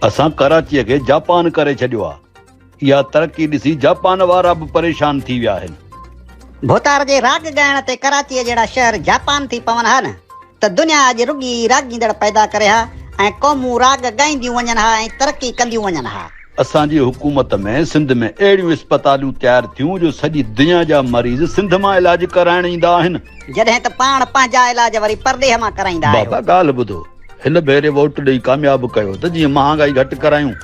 اسان ڪراچيء کي جاپان ڪري ڇڏيو آ. اها ترقي ڏسي جاپان وارا به پريشان ٿي ويا آهن. ڀوتار جي راڳ ڳائڻ تي ڪراچيء جهڙا شهر جاپان ٿي پون ها نه ته دنيا اڄ رڳي ئي راڳيندڙ پيدا ڪري ها ۽ قومون راڳ ڳائينديون وڃن ها ۽ ترقي ڪنديون وڃن ها. اسان جي حڪومت ۾ سنڌ ۾ اهڙيون اسپتاليون تيار ٿيون جو سڄي دنيا جا مريض سنڌ مان علاج ڪرائڻ ايندا آهن. جڏهن ته پاڻ پنهنجا علاج وري پرڏيهه مان ڪرائيندا آهيو. بابا ڳالهه ٻڌو، هن ڀيري ووٽ ڏئي ڪامياب ڪيو ته جيئن مهانگائي گهٽ ڪرايون.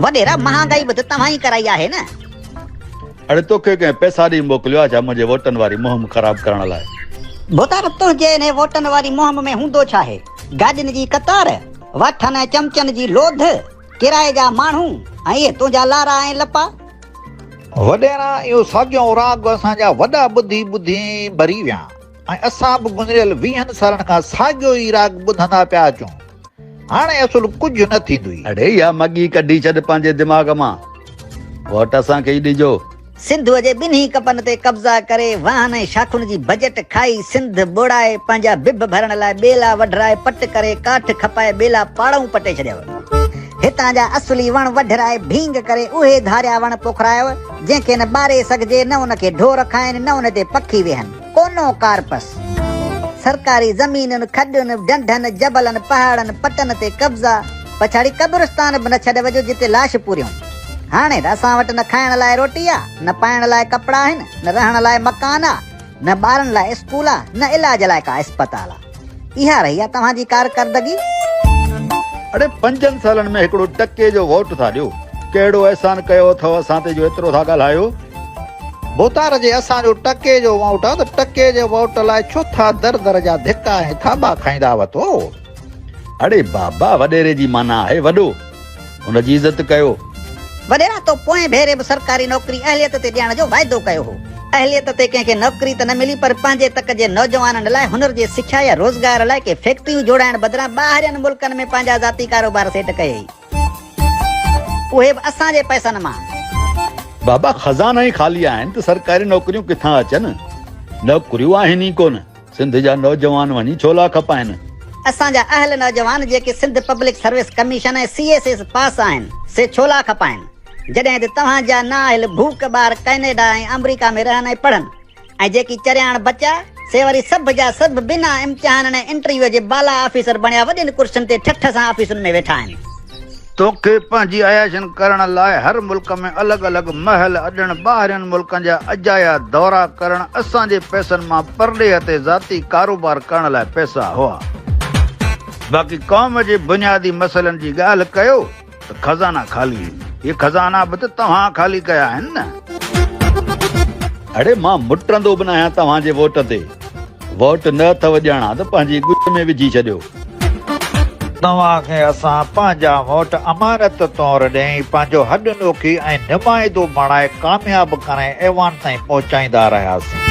وڏيرا مهانگائي به ته توهان ئي ڪرائي آهي نه. اڙي توکي ڪنهن پئسا ڏئي موڪليو آهي ڇا منهنجي ووٽن واري مهم خراب ڪرڻ لاء. ڀوتار تنهنجي انهي ووٽن واري مهم ۾ هوندو ڇاهي؟ گاڏين جي قطار، واٺن ۽ چمچن جي لوڌ، ڪرائي جا ماڻهو ۽ اهي تنهنجا لارا ۽ لپا. وڏيرا اهو ساڳيو راڳ اسان جا وڏا ٻڌي ٻڌي ڀري ويا ۽ اسان به گذريل ويهن سالن کان ساڳيو ئي راڳ ٻڌندا پيا اچون. هاڻي اصل ڪجهه نه ٿيندوئي. اڙي اها مڳي ڪڍي ڇڏ پنهنجي دماغ مان. ووٽ اسان کي ئي ڏجو. سنڌوء جي ٻنهي ڪپن تي قبضا ڪري، واهن ۽ شاخن جي بجيٽ کائي، سنڌ ٻوڙائي، پنهنجا بڀ ڀرڻ لاء ٻيلا وڍرائي پٽ ڪري، ڪاٺ کپائي ٻيلا پاڙئون پٽي ڇڏيو. هتان جا اصلي وڻ وڍرائي ڀينگ ڪري اهي ڌاريا وڻ پوکرايو، جنهن کي نه ٻاري سگهجي، نه ان کي ڍور کائين، نه ان تي پکي ويهن. ڪونو ڪارپس. سرڪاري زمينن، کڏن، ڍنڍن، جبلن، پهاڙن، پٽن تي قبضا، پڇاڙي قبرستان به نه ڇڏيو جو جتي لاش پوريون. هاڻي ته اسان وٽ نه کائڻ لاء روٽي آ، نه پائڻ لاء ڪپڙا آهن، نه رهڻ لاء مڪان آ، نه ٻارن لاء اسڪول آ، نه علاج لاء ڪا اسپتال آ. اها رهي آ توهان جي ڪارڪردگي؟ اڙي پنجن سالن ۾ هڪڙو ٽڪي جو ووٽ ٿا ڏيو، ڪهڙو احسان ڪيو اٿئو اسان تي جو ايترو ٿا ڳالهايو؟ ڀوتار جي اسان جو ٽڪي جو ووٽ آ ته ٽڪي جي ووٽ لاء ڇو ٿا در در جا ڌڪا ۽ ٿاٻا کائيندا وتو؟ اڙي بابا وڏيري جي معنيٰ آهي وڏو، ان جي عزت ڪيو. وڏيرا تو پوئين ڀيري به سرڪاري نوڪري اهليت تي ڏيڻ جو واعدو ڪيو هو. اهليت تي ڪنهن کي نوڪري ته نه ملي پر پنهنجي تڪ جي نوجوانن لاء هنر جي سکيا يا روزگار لاء ڪي فيڪٽريون جوڙائڻ بدران ٻاهرين ملڪن ۾ پنهنجا ذاتي ڪاروبار سيٽ ڪيئي. اهي به اسان جي پئسن مان. بابا خزانا ئي خالي آهن ته سرڪاري نوڪريون ڪٿان اچن؟ نوڪريون آهن ئي ڪونه. سنڌ جا نوجوان وڃي ڇولا کپائن. اسان جا اهل نوجوان جيڪي Sindh public service commission ۽ C S S pass آهن سي ڇولا کپائن جڏهن ته توهان جا نااهل ڀوڪ ٻار ڪئنيڊا ۽ آمريڪا ۾ رهن ۽ پڙهن ۽ جيڪي چرياڻ بچيا سي وري سڀ جا سڀ بنا امتحانن ۽ انٽرويو جي بالا آفيسر بڻيا وڏين ڪرسين تي ٺٺ سان آفيسن ۾ ويٺا آهن. توکي پنهنجي عياشين ڪرڻ لاء هر ملڪ ۾ الڳ الڳ محل اڏڻ، ٻاهرين ملڪن جا اجايا دورا ڪرڻ، اسان جي پئسن مان پرڏيهه تي ذاتي ڪاروبار ڪرڻ لاء پئسا هئا. باقي قوم جي بنيادي مسئلن جي ڳالهه ڪيو ته خزانا خالي آهن. اهي خزانا به ته توهان خالي ڪيا آهن نه. اڙي مان مٽندو به ناهيان توهان جي ووٽ تي. ووٽ نه اٿئو ڏيڻا ته پنهنجي ڳچ ۾ وجهي ڇڏيو. توهان کي اسان پنهنجا ووٽ امانت طور ڏئي پنهنجو هڏ ڏوکي ۽ نمائندو بڻائي ڪامياب ڪري ايوان تائين پهچائيندا رهياسين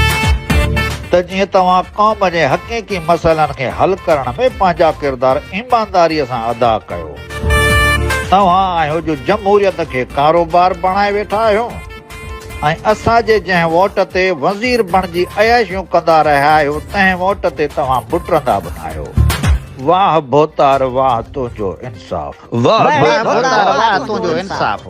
ته جيئن توهان قوم جي حقيقي مسئلن کي حل ڪرڻ ۾ پنهنجا ڪردار ايمانداري سان ادا ڪيو. توهان آهيو جو جمهوريت کي ڪاروبار بڻائي ويٺا آهيو ۽ اسان جي جنهن ووٽ تي وزير بڻجي عياشيون ڪندا رهيا آهيو تنهن ووٽ تي توهان بٽرندا به ناهيو. واهه ڀوتار واهه تنهنجو انصاف. واهه ڀوتار واهه تنهنجو انصاف.